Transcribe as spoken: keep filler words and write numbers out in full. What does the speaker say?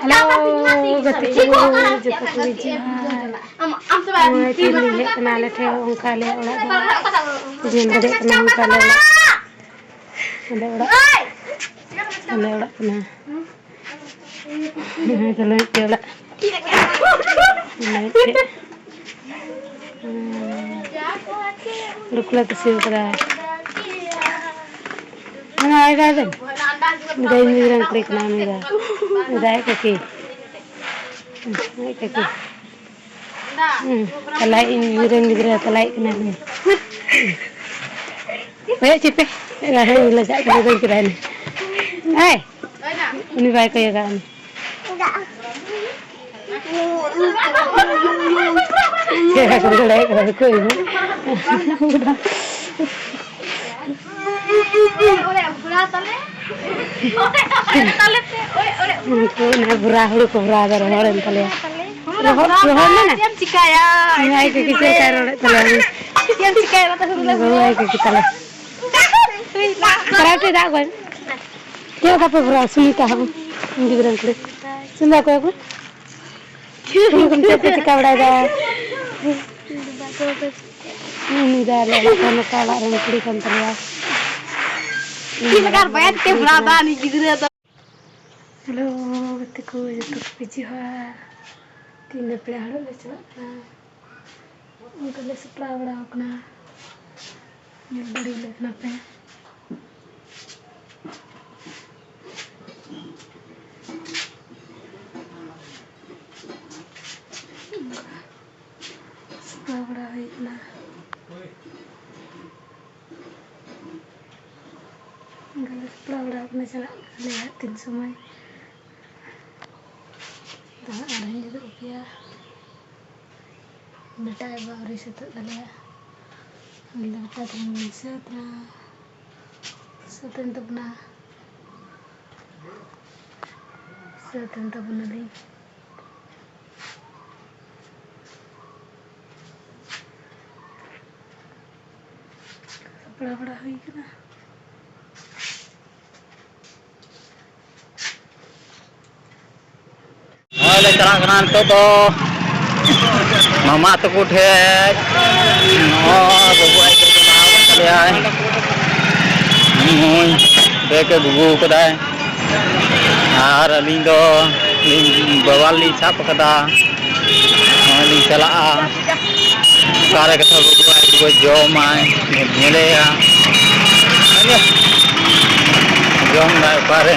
Hello, ᱜᱟᱛᱮ ᱠᱚ, ᱡᱚᱛᱚ ᱠᱚ ᱦᱤᱡᱩᱜᱼᱟ᱾ ᱱᱚᱜᱼᱚᱭ ᱛᱤᱦᱤᱧ ᱞᱤᱧ ᱦᱮᱡ ᱠᱟᱱᱟ ᱟᱞᱮ ᱴᱷᱮᱱ, ᱚᱱᱠᱟ ᱟᱞᱮ ᱚᱲᱟᱜ ᱨᱮ᱾ ᱧᱮᱞ ᱫᱟᱲᱮᱭᱟᱜ ᱠᱟᱱᱟ, ᱚᱱᱠᱟ ᱟᱞᱮ ᱚᱲᱟᱜ, ᱟᱞᱮ ᱚᱲᱟᱜ, ᱟᱞᱮ ᱚᱲᱟᱜ ᱠᱟᱱᱟ᱾ ᱦᱮᱸ, ᱛᱟᱦᱞᱮ ᱢᱤᱫᱴᱮᱡ ᱚᱲᱟᱜ᱾ ᱚᱱᱟ ᱢᱤᱫᱴᱮᱡ᱾ ᱦᱩᱲᱩ ᱠᱚᱞᱮ ᱛᱟᱥᱮ ᱠᱟᱫᱟ᱾ ᱚᱱᱟ ᱟᱭ ᱵᱟᱭ ᱵᱮᱱ᱾ ᱩᱱᱤ ᱫᱚ ᱤᱧ ᱨᱮᱱ ᱠᱩᱲᱤ ᱠᱟᱱᱟᱭ ᱩᱱᱤ ᱫᱚ᱾ ᱩᱱᱤ ᱫᱚ ᱟᱡ ᱠᱟᱹᱠᱤ᱾ ᱦᱩᱸ, ᱟᱡ ᱠᱟᱹᱠᱤ᱾ ᱦᱩᱸ, ᱛᱟᱞᱟᱭᱤᱡ ᱤᱧ ᱨᱮᱱ ᱜᱤᱫᱽᱨᱟᱹ ᱛᱟᱞᱟᱭᱤᱡ ᱠᱟᱱᱟᱭ ᱩᱱᱤ᱾ ᱠᱚᱭᱚᱜ ᱪᱮᱫ ᱯᱮ? ᱮᱱᱟ ᱦᱮᱸ, ᱞᱟᱡᱟᱜ ᱠᱟᱱᱟ, ᱵᱟᱹᱧ ᱪᱟᱞᱟᱜᱼᱟ ᱩᱱᱤ᱾ ᱮᱭ! ᱩᱱᱤ ᱵᱟᱭ ᱠᱚᱭᱚᱜᱟ ᱩᱱᱤ᱾ ᱪᱮᱫ ᱠᱚ ᱞᱟᱹᱭ ᱠᱟᱫᱟ ᱠᱚ ᱤᱧ᱾ ᱚᱲᱮ ᱵᱩᱲᱟ ᱛᱟᱞᱮ᱾ ᱚᱲᱮ ᱛᱟᱞᱮ ᱛᱮ, ᱚᱲᱮ, ᱚᱲᱮ᱾ ᱩᱱᱠᱩ ᱚᱱᱟ ᱵᱷᱚᱨᱟ ᱦᱩᱲᱩ ᱠᱚ ᱵᱷᱚᱨᱟ ᱫᱚ ᱨᱚᱦᱚᱲ ᱮᱱ ᱛᱟᱞᱮᱭᱟ᱾ ᱦᱩᱲᱩ ᱨᱚᱦᱚᱲ, ᱨᱚᱦᱚᱲ ᱞᱮᱱᱟ? ᱪᱮᱫ ᱮᱢ ᱪᱤᱠᱟᱹᱭᱟ? ᱱᱚᱣᱟ ᱟᱭ ᱠᱟᱹᱠᱤ ᱪᱮᱫ ᱞᱮᱠᱟᱭ ᱨᱚᱲᱮᱫ ᱛᱟᱞᱮᱭᱟ? ᱪᱮᱫ ᱮᱢ ᱪᱤᱠᱟᱹᱭᱟ? ᱱᱚᱛᱮ ᱦᱩᱲᱩ ᱞᱮ ᱵᱟᱹᱦᱩ ᱟᱭ ᱠᱟᱹᱠᱤ ᱛᱟᱞᱮ᱾ ᱠᱟᱨᱟᱴᱮ ᱫᱟᱜ ᱠᱚ᱾ ᱪᱮᱫ ᱞᱮᱠᱟ ᱯᱮ ᱵᱷᱚᱨᱟᱣᱟ? ᱥᱩᱱᱤᱛᱟ ᱦᱚᱸ ᱜᱤᱫᱽᱨᱟᱹ ᱠᱩᱲᱤ᱾ ᱥᱩᱱᱤᱛᱟ ᱚᱠᱚᱭ ᱠᱚ? ᱪᱮᱫ ᱠᱚ ᱪᱤᱠᱟᱹ ᱵᱟᱲᱟᱭᱮᱫᱟ? ᱩᱱᱤ ᱫᱚ ᱟᱞᱮ ᱚᱲᱟᱜ ᱨᱮᱱ, ᱚᱠᱟ ᱚᱲᱟᱜ ᱨᱮᱱ ᱠᱩᱲᱤ ᱠᱟᱱ ᱛᱟᱞᱮᱭᱟ᱾ ᱪᱮᱫ ᱞᱮᱠᱟ ᱵᱟᱭ ᱛᱮ ᱵᱷᱚᱨᱟᱣ ᱫᱟ ᱩᱱᱤ ᱜᱤᱫᱽᱨᱟᱹ ᱫᱚ? ᱦᱮᱞᱳ, ᱜᱟᱛᱮ ᱠᱚ, ᱡᱚᱛᱚ ᱠᱚᱯᱮ ᱡᱚᱦᱟᱨ᱾ ᱛᱮᱦᱮᱧ ᱫᱚ ᱯᱮᱲᱟ ᱦᱚᱲᱚᱜ ᱞᱮ ᱪᱟᱞᱟᱜ ᱠᱟᱱᱟ᱾ ᱚᱱᱠᱟ ᱞᱮ ᱥᱟᱯᱲᱟᱣ ᱵᱟᱲᱟ ᱟᱠᱟᱱᱟ᱾ ᱧᱮᱞ ᱫᱟᱲᱮᱭᱟᱞᱮ ᱠᱟᱱᱟ ᱯᱮ᱾ ᱚᱱᱠᱟ ᱥᱟᱯᱲᱟᱣ ᱵᱟᱲᱟ ᱦᱩᱭ ᱠᱟᱱᱟ᱾ ᱚᱱᱠᱟ ᱞᱮ ᱥᱟᱯᱲᱟᱣ ᱵᱟᱲᱟ ᱠᱟᱱᱟ, ᱪᱟᱞᱟᱜ ᱠᱟᱱᱟᱞᱮ ᱦᱟᱸᱜ ᱛᱤᱱ ᱥᱚᱢᱚᱭ᱾ ᱫᱚ ᱦᱟᱸᱜ ᱟᱨᱦᱚᱸᱧ ᱩᱫᱩᱜ ᱟᱯᱮᱭᱟ᱾ ᱵᱮᱴᱟ ᱮᱵᱟ ᱟᱹᱣᱨᱤ ᱥᱟᱹᱛᱟᱹᱜ ᱛᱟᱞᱮᱭᱟ᱾ ᱟᱞᱮ ᱵᱮᱴᱟ ᱛᱟᱞᱟᱝ ᱥᱟᱹᱛ ᱮᱱᱟ᱾ ᱥᱟᱹᱛ ᱮᱱ ᱛᱟᱵᱚᱱᱟ᱾ ᱥᱟᱹᱛ ᱮᱱ ᱛᱟᱵᱚᱱᱟᱞᱤᱧ᱾ ᱥᱟᱯᱲᱟᱣ ᱵᱟᱲᱟ ᱦᱩᱭ ᱠᱟᱱᱟ᱾ ᱪᱟᱞᱟᱜ ᱠᱟᱱᱟ ᱱᱤᱛᱚᱜ ᱫᱚ ᱢᱟᱢᱟ ᱛᱟᱠᱚ ᱴᱷᱮᱡ᱾ ᱱᱚᱜᱼᱚᱭ ᱵᱟᱹᱵᱩ ᱟᱡ ᱫᱚ ᱵᱮᱱᱟᱣ ᱠᱟᱫ ᱛᱟᱞᱮᱭᱟᱭ᱾ ᱱᱩᱭ ᱵᱮᱜᱽ ᱮ ᱜᱩᱜᱩ ᱠᱟᱫᱟᱭ᱾ ᱟᱨ ᱟᱹᱞᱤᱧ ᱫᱚ ᱞᱤᱧ, ᱵᱟᱵᱟ ᱞᱤᱧ ᱥᱟᱵ ᱠᱟᱫᱟ᱾ ᱱᱚᱜᱼᱚᱭ ᱞᱤᱧ ᱪᱟᱞᱟᱜᱼᱟ᱾ ᱚᱠᱟᱨᱮ ᱠᱟᱛᱷᱟ ᱵᱟᱹᱵᱩ ᱟᱡ ᱫᱚ ᱡᱚᱢᱟᱭ, ᱧᱮᱞᱮᱭᱟ᱾ ᱡᱚᱢ ᱫᱟᱭ ᱚᱠᱟᱨᱮ?